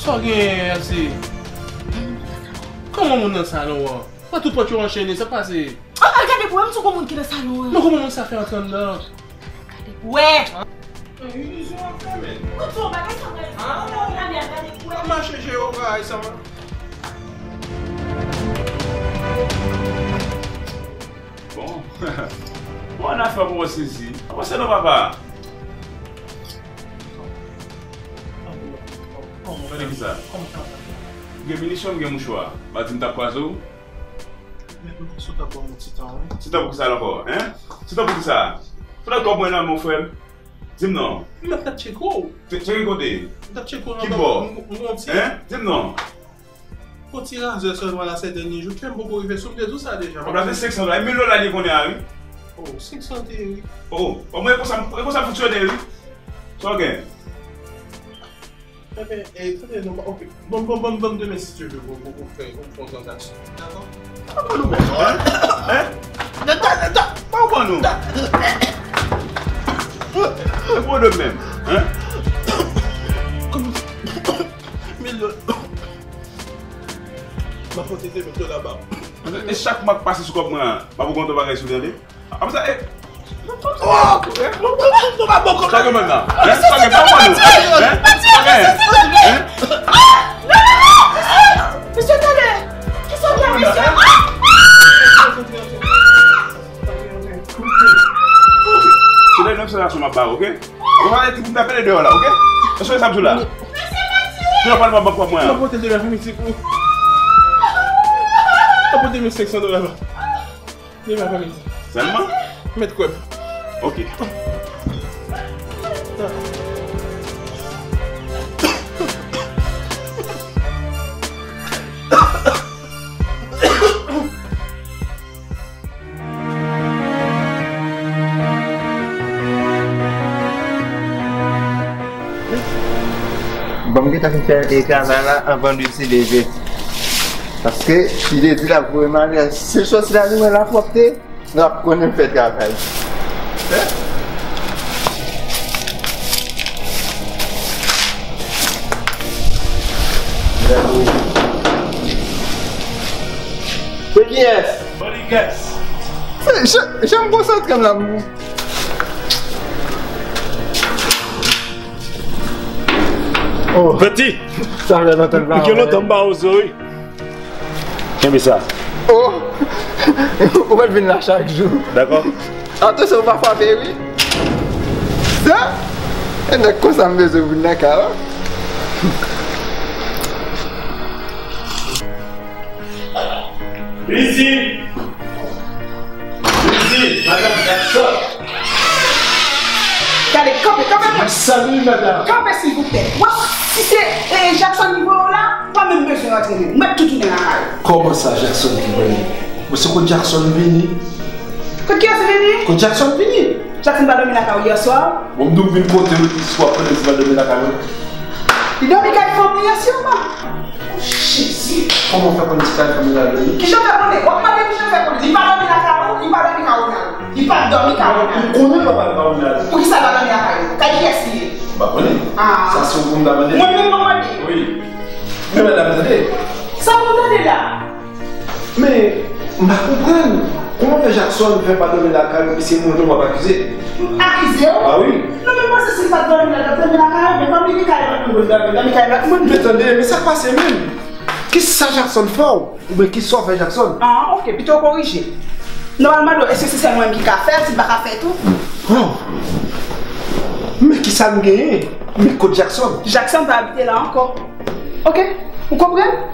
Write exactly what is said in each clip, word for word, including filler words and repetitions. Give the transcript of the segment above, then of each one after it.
Sa w genyen, Elsie? Kòman moun nan salon an? Wè tout pòt yo anchene, sa k pase? Ah, ah, gade pou wè m sou gon moun ki nan salon an. Men kòman moun sa fè antre anndan? Gade pou wè. Ilizyon ap fè, men. Ou di yon bagay sa, wè. Ah. Gade, gade pou wè. Mache Jewova, e sa, man. Bon. Bon, ann afè pou mwen sezi. Avanse non, papa. Tande kisa? M gen minisyon, m gen mouchwa. M pa di m t ap kwaze w. Men m panse w t ap ban m yon ti tan, wi. Ti tan pou kisa ankò, en? Ti tan pou kisa? Foutan kòb mwen nan men w, frè m. Di m non. M t ap tcheke w. Tcheke kote? M t ap tcheke w nan bò. Ki bò? M gon ti. En? Di m non. Yon ti razè sèlman la, sèten jou, kè m poko rive sou m te di w sa deja. Kòb la se senk san dola, e mil dola li konnen a, wi. Oh, senk san te, wi. Oh, o mwen e konsa, e konsa fonksyone, wi. Sa w gen? Enben, e, tande non, ok. Bon, bon, bon, bon, demen, si Dye vle, pou, pou, pou fè, pou fè yon tranzaksyon. Dakò? Pa pran nou menm, non, en? En? Nèg ta, nèg ta, pa pran nou. E pwoblèm menm, en? Milyon. M ap pote de mil dola ba w. E chak mwa k pase sou kòb mwen an, m ap konte yon bagay sou li, tande? Apre sa, e. Sa gen menm nan? En? Sa gen, pa pran nou? En? Sa gen? En? Mesye, tande! Kisa w fè, mesye? Se dènye obsèvasyon m ap ba w, oke? Ou pa rete pou m t ap pede deyò la, oke? Èske w sa m di w la? Mesye Matye! Jan pral pran bank kòb mwen an. M ap pote demen apremidi pou ou. M ap pote mil senk san dola la. Demen apremidi. Sèlman? Mèt kwè m. Oke. Bon, m gentan fin fè, e, travay la anvan Lucy leve. Paske li te di l ap voye m alè. Si l sòti la, li wè lapwòpte, l ap konnen m fè travay. Se kiyès? Body guess. Se, jan, jan m konsantre m la, m. Oh. Peti. Sa fè lontan m pa wè. Gen lontan m pa wè w, wi. Kenbe sa. Oh. Ou mèt vin la chak jou. Dakò. Atansyon, ou pa frape, wi. Sa? E nèg konsa m bezwen vin nan kay la. Lucy! Lucy! Madanm Jackson! Gade, kanpe, kanpe. Mwen salye, madanm. Kanpe, silvouplè. Wè, si se, e, Jackson ki voye w la, ou pa menm bezwen rantre menm. Mwen tounen lakay ou. Kòman sa, Jackson ki voye m? Mwen se kot Jackson vini. Kot kiyès vini? Kot Jackson vini. Jackson pa dòmi lakay ou yè swa? Bon, m di w vin kote w, epi si w ap konnen si l pa dòmi lakay mwen. Li dòmi kay fanm li an sirman. Jezi! Kòman w fè konn si kay fanm li l ap dòmi? Kijan w fè konnen? W ap mande kijan w fè konnen. Li pa dòmi lakay ou, li pa dòmi kay Ronald. Li pa dòmi kay Ronald. Ou konnen l pa dòmi kay Ronald. Poukisa l pa dòmi lakay ou? Kay kiyès li ye? M pa konnen. Ah. Sa se yon pou m ta mande. Mwen menm mwen mande. Wi. Men madanm, tande. Sa pou w tande la? Men, m pa konprann. Kòman fè Jackson fè pa dòmi lakay ou, epi se mwen menm w ap akize? Akize w? A wi. Non, men m panse si l pa t dòmi la, l t ap dòmi lakay ou, men kòm li gen kay lòt moun, l dòmi, dòmi kay lòt moun. Men tande, men sa k pase menm? Kisa Jackson fè w? Oubyen kisa w fè Jackson? Ah, ok, pito w korije. Non, m ap mande w, èske se sèl mwen menm ki ka fè l, si l pa ka fè l tou? Oh. Men kisa m genyen? Men kot Jackson? Jackson pa abite la ankò. Ok? Ou konprann?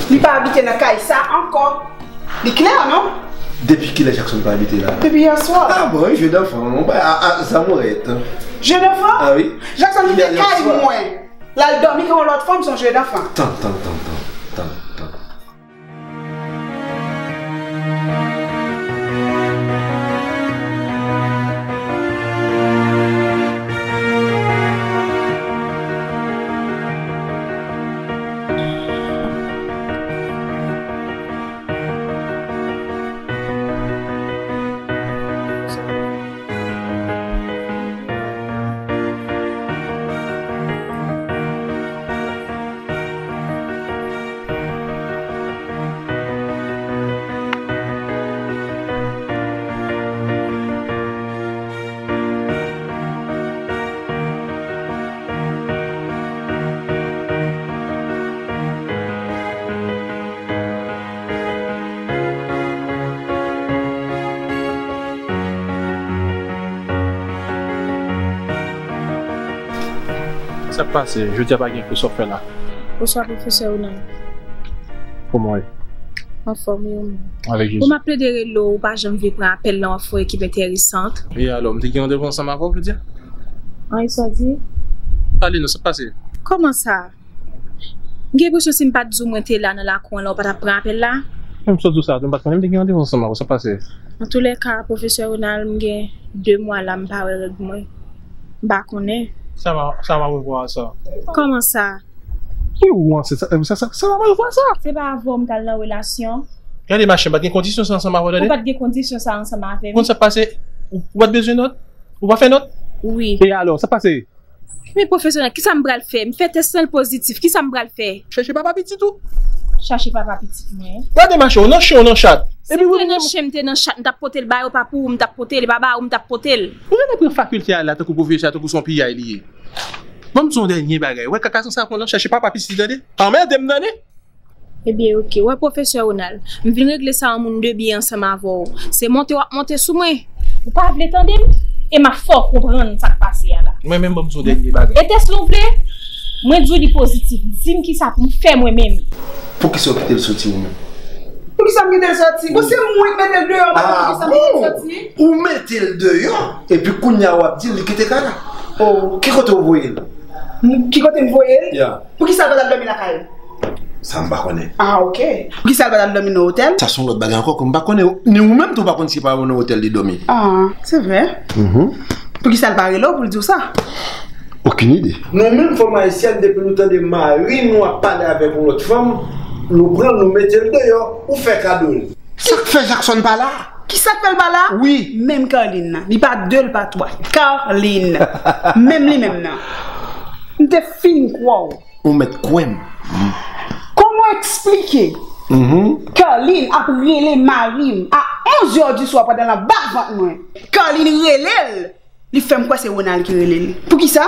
Li pa abite nan kay sa ankò. Li klè, non? Depi kilè Jackson pa abite la? Depi yè swa. Ah bon, jeu d'enfant, non? Ah, ah, sa mwen rèt. Jeu d'enfant? Ah wi. Jackson kite kay mwen. L al dòmi kay yon lòt fanm, se yon jeu d'enfant. Tann, tann, tann, tann, tann, tann. Sa k pase? Jodi a pa gen kou sa w fè la. Bonswa, pwofesè Ronald. Kòman w ye? Anfòm, e ou menm? Avèk Jezi. Bon, m ap plede rele w, ou pa janm vle pran apèl la, w ap fè yon ekip enteresan. E alò, m te gen randevou ansanm avè w jodi a? An, e sa w di? Pale non, sa k pase? Kòman sa? M gen enpresyon si m pa t di w mwen te la nan lakou an la, ou pa t ap pran apèl la? Menm sa w di w sa, m pa t konnen m te gen randevou ansanm avè w, sa k pase? Antoulèka, pwofesè Ronald, m gen de mwa la m pa wè règ mwen. M pa konnen. Sa m a, sa m a revwa sa. Kòman sa? Ki ou ansent sa, sa, sa, sa, sa m a revwa sa? Se pa avè w m t al nan relasyon. Gade machann, m pa t gen kondisyon sa ansanm avè w, tande? Ou pa t gen kondisyon sa ansanm avè m. Konn sa k pase? Ou, ou pa t bezwen nòt? Ou pa fè nòt? Wi. E alò, sa k pase? Men pwofesè, kisa m pral fè? M fè tès lan, l pozitif. Kisa m pral fè? Chèche papa pitit ou. Chache papa pitit mwen. Gade machann, ou nan chen, ou nan chat. Si m te nan chen, m te nan chat, m t ap pote l ba yo, pa pou ou m t ap pote l, e pa ba ou m t ap pote l. Ou genlè pran fakilte a la tankou pwofesè, tankou se yon piyay li ye. Ban m di w yon dènye bagay. Wè kaka sansa konn nan chèche papa pitit li, tande? Pa anmède m, tande? Ebyen, oke. Wè, pwofesè Ronald, m vin regle sa an moun de byen ansanm avè w. Se monte w ap monte sou mwen. Ou pa vle tande m? E m ap fè w konprann sa k pase a la. Mwen menm, ban m di w dènye bagay. E tès lan w vle? Mwen di w li pozitif. Di m kisa pou m fè mwen menm. Poukisa w kite l soti ou menm? Poukisa m kite l soti? Bon, se mwen k mete l deyò, mwen, poukisa m kite l soti? Ou mete l deyò, epi kounye a w ap di l li kite kay la. Oh. Ki kote w voye l? M, ki kote m voye l? Ya. Poukisa l pa t al dòmi lakay ou? Sa m pa konnen. Ah, ok. Poukisa l pa t al dòmi nan otèl? Sa se yon lòt bagay ankò ke m pa konnen. Ni ou menm tou w pa konn si pa nan otèl li dòmi. Ah, se vre. Mhm. Poukisa l pa rele w pou l di w sa? Okenn ide. Nou menm fanm ayisyèn, depi nou tande mari nou ap pale avèk yon lòt fanm, nou pran l, nou mete l deyò, ou fè kado l. Sa k fè Jackson pa la? Kisa k fè l pa la? Wi. Menm Carline nan. Li pa de, l pa twa. Carline. Menm li menm nan. M te fin kwè w. Ou mèt kwè m. Kòman w eksplike Carline ap rele mari m a onz è di swa pandan l anba vant mwen? Carline rele l. Li fè m kwè se Ronald ki rele l. Poukisa?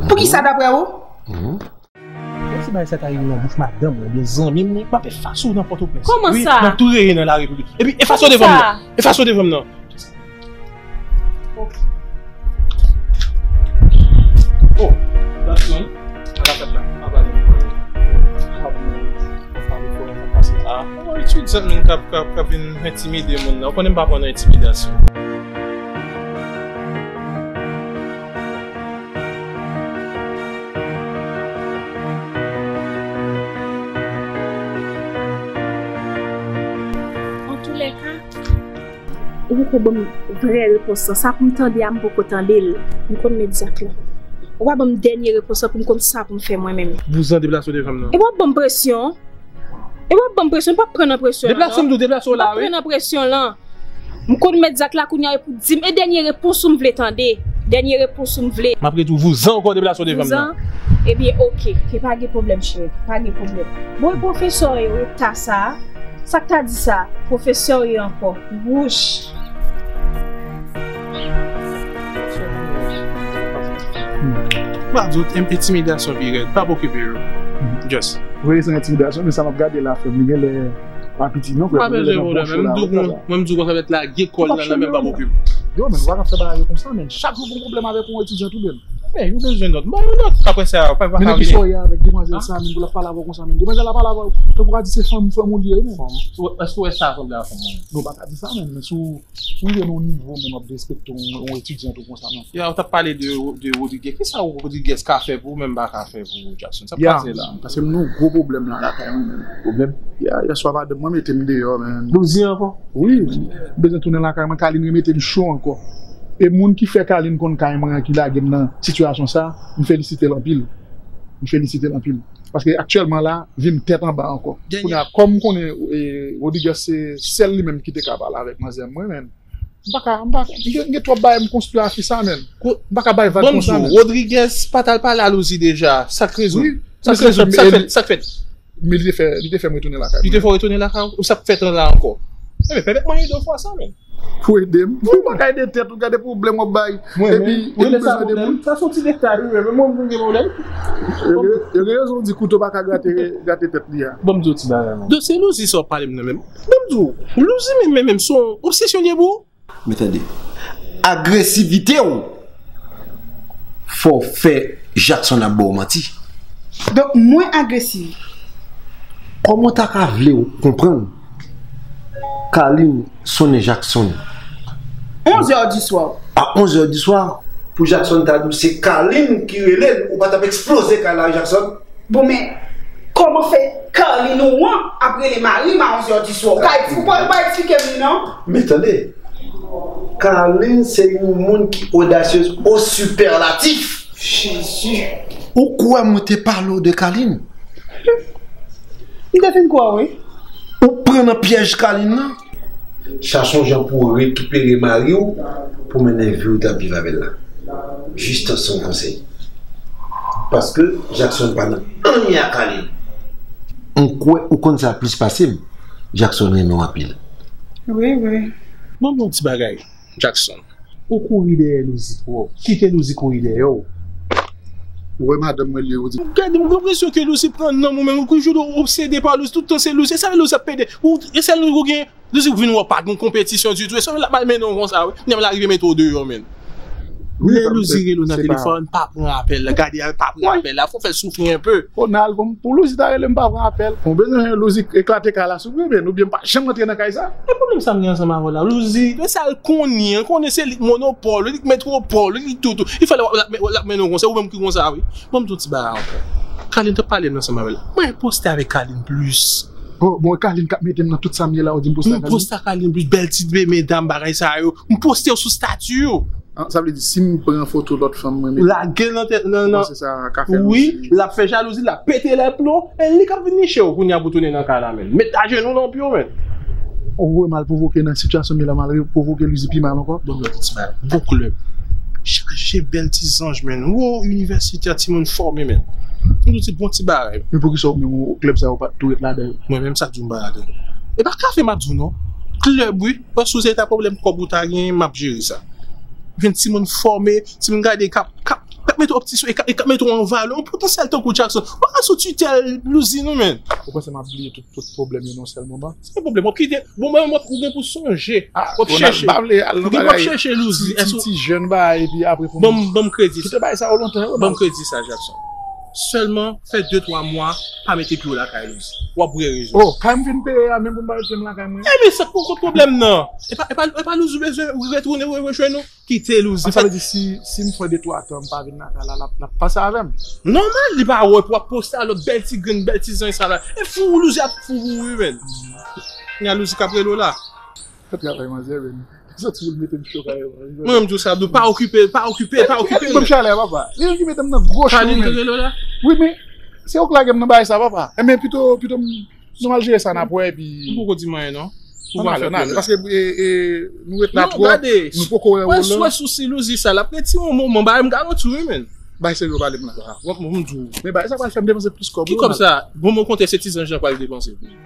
Poukisa, daprè ou? Menm si bagay sa ta rive nan bouch madanm mwen oubyen zanmi m, m ap efase w nan Pòtoprens. Kòman sa? Wi, m ap tou reye nan larepiblik. Epi efase w devan m nan. Efase w devan m nan. Oh, Jackson, sa k ap fèt la? Pa pale. Pa pale. Yon etidyan menm k ap, k ap, k ap vin entimide moun nan. Ou konnen m pa pran nan entimidasyon. Antoulèka, ou poko ban m vrè repons lan. Sa pou m tande a, m poko tande l. M konn met zak la. Ou pa ban m dènye repons lan pou m konn sa pou m fè mwen menm. Vouzan, deplase w devan m nan. E w ap ban m presyon. E w ap ban m presyon, m p ap pran nan presyon lan non. Deplase w, m di w deplase w la, wi. M p ap pran nan presyon lan. M konn met zak la kounye a, e pou di m, e dènye repons ou m vle tande. Dènye repons ou m vle. M ap redi w vouzan ankò, deplase w devan m nan. Vouzan? Ebyen, oke. Ke pa gen pwoblèm, cheri. Pa gen pwoblèm. Bon, e pwofesè yo, yo ta sa. Sa k ta di sa? Pwofesè yo ankò. Wouch. M ap di w, entimidasyon pi rèd. Pa okipe yo. Just. Vre se entimidasyon, men sa m ap gade la, frè m, li genlè pa piti non, frè m. Pa bezwen pwoblèm. Mwen, m di w konsa, mwen, m di w konsa, mèt lage kò l nan, nan men, pa okipe. Yo, men, ou pa ka fè bagay yo konsa, men. Chak jou gon pwoblèm avèk yon etidyan tou, men. Men, yo bezwen nòt. Ban yo nòt. Apre sa, pa, pa, men ki sa w ye avèk demwazèl sa, men, pou l ap pale avè w konsa, men. Demwazèl la pale avè w, tankou w ka di se fanm, fanm ou li ye, men. Èske w wè sa sanble a fanm mwen? Non, w pa ka di sa, men, men si w, si w rive nan yon nivo, men, w ap derespekte yon, yon etidyan tou konsa, non. Ya, ou t ap pale de, de Rodriguez. Kisa Rodriguez ka fè pou ou, men m pa ka fè pou ou, Jackson? Sa k pase la? Paske m nan yon gwo pwoblèm la lakay mwen menm. Pwoblèm? Ya, yèswa madanm mwen mete m deyò, men. Louzi ankò? Wi, m bezwen tounen lakay mwen, Carline remete m cho ankò. E moun ki fè Carline konn kay mwen an, ki lage m nan sitiyasyon sa, m felisite l anpil. M felisite l anpil. Paske aktyèlman la, vi m tèt anba ankò. Kounye a, kòm m konnen, e, Rodriguez se sèl li menm ki te ka pale avèk manzè mwen, men. M pa ka, m pa, m gen, m gen twòp bagay m konstwi a fi sa, men. M pa ka bay vag konsa, men. Rodriguez pa t al pale a Louzi deja. Sa k rezon? Wi, sa k rezon? Sa k fèt? Sa k fèt? Men li te fè, li te fè m retounen lakay mwen. Li te fè w retounen lakay ou? Sa k fèt la ankò? Ebyen, pèmèt mwen ede w fwa sa, men. Pou ede m? Ou pa ka ede tèt ou, gade pwoblèm w ap bay. Epi, ou bezwen de moun. Sa se yon ti detay, wi, men mwen, mwen gen pwoblèm. Yo gen, yo gen rezon di kouto pa ka grate, grate tèt li a. Bon, m di w ti bagay, non. Dosye Louzi sa w ap pale m nan, men. Ban m di w, Louzi menm, menm, menm, se yon obsesyon li ye pou ou. Men tande, agresivite w, fò w fè Jackson ap ba w manti. Donk, mwen agresiv. Kòman w ta ka vle w konprann Carline sonnen Jackson? Onz è di swa. A onz è di swa, pou Jackson ta di w se Carline ki rele l, ou pa t ap eksploze kay la, Jackson? Bon, men, kòman fè Carline ou an ap rele mari m a onz è di swa? Ou ka, ou pa, ou pa eksplike m li, non? Men tande, Carline se yon moun ki odasyez o sipèlatif. Jezi. Ou kwè mwen te pale w de Carline? M te fin kwè, wi. Ou pran nan pyèj Carline nan? Chache yon jan pou w rekipere mari w, pou mennen vi w t ap viv avè l la. Jis tan se yon konsèy. Paske Jackson pa nan anyen ak Carline. M kwè ou konn sa plis pase m. Jackson renmen w anpil. Wi, wi. Ban m yon ti bagay, Jackson. Ou kouri dèyè Louzy twòp. Kite Louzy kouri dèyè w. Ou wè madanm mwen li ye, ou di. Gade, m gen enpresyon ke Louzy pran nanm ou menm, ou toujou obsede pa Louzy, tout tan se Louzy. E sa Louzy ap pede. Ou, e sèl ou gen, Louzy vin wè w pa gen konpetisyon ditou. E sa l ap mal mennen w konsa, wi. Nèg la rive mete w deyò, menn. Lè Louzy rele w nan telefòn, pa pran apèl la. Gade, pa pran apèl la. Fò w fè l soufri enpe. Ronald, bon, pou Louzy ta rele m pa pran apèl. Bon, bezwen Louzy eklate kay la sou mwen, men oubyen m pa janm rantre nan kay sa. E pwoblèm sa m gen ansanm avè w la? Louzy, men sa l konnen, l konnen se li k monopòl, li k metwopòl, li k toutou. Li fè l ap, l ap, l ap mennen w konsa, ou menm ki konsa, wi. Ban m di w ti bagay ankò. Carline t ap pale m ansanm avè l. Mwen poste avèk Carline plis. Oh, bon, Carline k ap mete m nan tout sa m ye la, ou di m poste ak Carline? M poste ak Carline plis, bèl ti bebe medam, bagay sa yo. M poste yo sou stati yo. Ah, sa vle di, si m pran foto lòt fanm, mwen mete. Lage l nan tèt, nan, nan. Ou panse sa ka fè l osi? Wi, l ap fè jalouzi, l ap pete lè plon, e li k ap vin niche w kounye a pou tounen nan kay la, menn. Met ajenou nan pye w, menn. Ou wè m al pwovoke nan sitiyasyon m ye la, m al pwovoke Louzy pi mal ankò. Bon, lòt ti bagay. Bon klèb. Chaje bèl ti zanj, menn. Wo, inivèsitè, timoun fòme, menn. M di w se bon ti bagay. Men poukisa ou menm ou klèb sa ou pa t tou ret ladan yo? Mwen menm sa k di w m pa ladan yo. E pa kafe m ap di w non. Klèb, wi. Paske si se ta pwoblèm kòb ou ta genyen, m ap jere sa. Vin timoun fòme, timoun gade k ap, k ap, k ap mete w ap ti sou, e k ap, e k ap mete w an valè. Yon potansyèl tankou Jackson. Ou pa ka sou titèl Louzy non, menn. Ou panse m ap bliye tout, tout pwoblèm yo nan yon sèl moman? Se pa pwoblèm, w ap kite. Bon, mwen, mwen, ou gen pou sonje. Ah, w ap chèche. Ou gen pou ap chèche Louzy. Ti, ti, ti jèn bagay, epi apre pou ban m, ban m kredi. Kite bagay sa yo lontan, yo. Ban m kredi sa, Jackson. Sèlman, fè de twa mwa, pa mete pye w lakay Louzy. W ap wè rezon. Oh, kay m fin peye a, menm pou m pa mete m lakay mwen. Ebyen, sa poko pwoblèm nan. E pa, e pa, e pa Louzy ou bezwen retounen rejwenn ou. Kite Louzy. Sa vle di si, si m fè de twa tan m pa vin lakay la, l ap, l ap pase avè m? Nòmal, li pa wè pou w ap poste a lòt bèl ti grenn, bèl ti zanj sa la. E fou Louzy ap fou wi, menn. Kounye a Louzy k ap rele w la. Fè travay manzè, menn. Soti pou l mete m cho kareman. Mwen menm di w sa, Abdou, pa okipe l, pa okipe l, pa okipe l. Ban m chalè, papa. Li menm ki mete m nan gwo cho, menn. Kalin te rele w la? Wi, men se ou k lage m nan bagay sa, papa. Enben, pito, pito m Nou mal jere sa n ap wè, epi. M poko di m anyen non. Ou pa fè pwoblèm. Paske, e, e, nou ret la twòp, nou poko wè wòl lan. Wè sousi Louzy sa, l ap rete yon moman, bagay m garanti w wi, menn. Bay serye w pale m la. Bon, bon, m di w. Men bagay sa pral fè m depanse plis kòb wi. Ki kòb sa? Bon, mwen konte se ti zanj lan pral depanse pou li.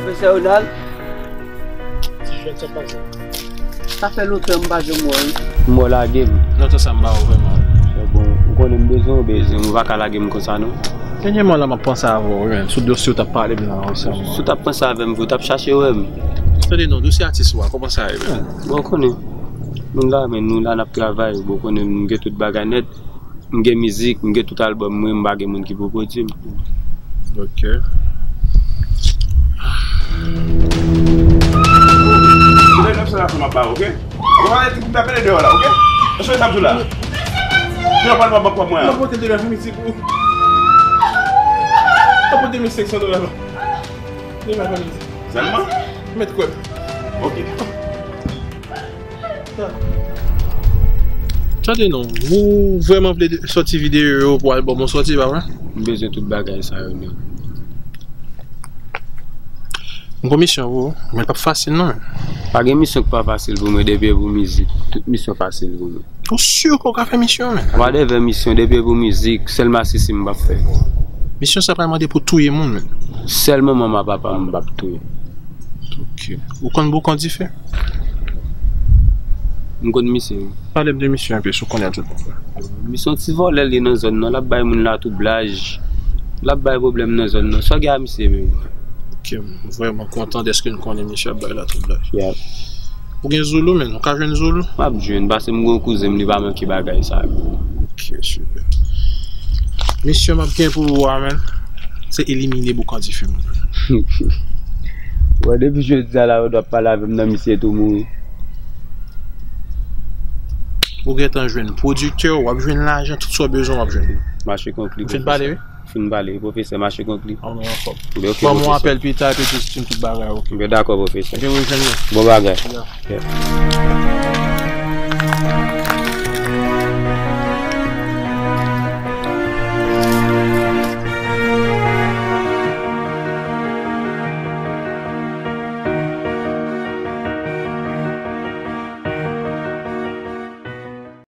Pwofesè Ronald. Ti jèn, sa k pase? Sa fè lontan m pa janm wè w wi. M wè w lage m. Lontan sa m pa wè w vrèman. Bon, ou konnen m bezwen w, bezwen m, ou pa ka lage m konsa non. Dènyèman la m ap panse avè w wi, menn. Sou dosye w t ap pale m nan ansanm. Si w t ap panse avè m vre, w t ap chache wè m. Tande non, dosye atis ou a, kòman sa ye, menn? Bon, ou konnen. Nou la, menn, nou la n ap travay. Bon, ou konnen m gen tout bagay nèt. M gen mizik, m gen tout album mwen, m pa gen moun ki pwopwodui m. Ok. Kote nèf san la fè m ap ba, ok? Ou pa pale ti kout apele deyò la, ok? Ou sonje sa m di w la? Jodi a pral pran bank kòb mwen an. M ap pote demen apremidi pou ou. M ap pote mil senk san dola la. Demen apremidi. Sèlman? Mèt kwè m. Ok. Tande non, ou vrèman vle sòti videyo yo pou album ou sòti, pa vre? M bezwen tout bagay sa yo menm. M gon misyon pou ou, men l p ap fasil non, men. Pa gen misyon ki pa fasil pou mwen depi e pou mizik. Tout misyon fasil pou mwen. Ou si ke w ka fè misyon, men? Whatever misyon, depi e pou mizik, sèl masisi m p ap fè. Misyon sa pral mande pou w touye moun, men. Sèl manman m a papa m m p ap touye. Ok. Ou konn Boukan Dife? M konn misye, wi. Pale m de misye enpe, si w konnen l tout bon. Misye yon ti vòlè l ye nan zòn nan, l ap bay moun latwoublaj. L ap bay pwoblèm nan zòn nan. Sa w gen a misye menm? Ok, m vrèman kontan dèske n konnen misye ap bay latwoublaj. Yeah. Ou gen Zoulou, men, ou ka jwenn Zoulou? M ap jwenn, paske m gen yon kouzen m, li pa manke bagay sa yo. Ok, super. Misyon m ap gen pou ou a, men, se elimine Boukan Dife, men. Wè, depi jodi a la, yo dwe ap pale avè m nan misye tou mouri. Ou gentan jwenn pwodiktè, w ap jwenn lajan, tout sa w bezwen, w ap jwenn. Mache konkli. M fin pale, wi. Fin pale, pwofesè, mache konkli. An, nou anfòm. Ban m yon apèl pita, epi di m tout bagay, ok. Dakò, pwofesè. Epi rejwenn nou. Bon bagay. Yeah. Yeah.